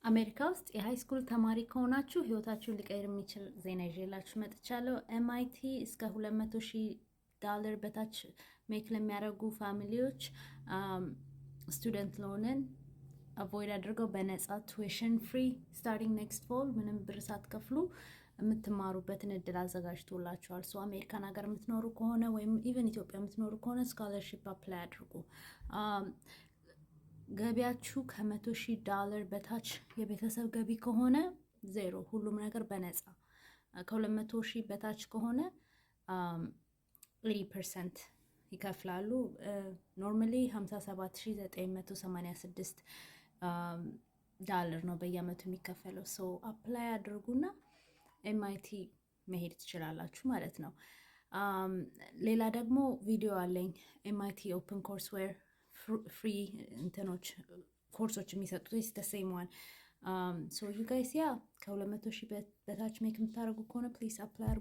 አሜሪካ ውስጥ የ high school ተማሪ ከሆናችሁ ህይወታችሁን ሊቀይር የሚችል ዜና ይዤላችሁ መጥቻለሁ። MIT እስከ 200 ሺህ ዶላር በታች make ለሚያደርጉ family ዎች student loan ን avoid አድርገው በነፃ tuition free starting next fall ምንም ብር ሳትከፍሉ የምትማሩበትን እድል አዘጋጅቶላችኋል። So አሜሪካን ሀገር የምትኖሩ ከሆነ ወይም even ኢትዮጵያ የምትኖሩ ከሆነ scholarship apply አድርጉ። ገቢያችሁ ከ100,000 ዶላር በታች የቤተሰብ ገቢ ከሆነ ዜሮ፣ ሁሉም ነገር በነፃ። ከ200,000 በታች ከሆነ 80% ይከፍላሉ። Normally 57,986 ዳለር ነው በየአመቱ የሚከፈለው። So apply አድርጉና MIT መሄድ ትችላላችሁ ማለት ነው። ሌላ ደግሞ ቪዲዮ አለኝ፣ MIT OpenCourseWare free እንትኖች ኮርሶች የሚሰጡት is the same one. So you guys, yeah, ከ200,000 በታች make የምታደርጉ ከሆነ please apply አድርጉ።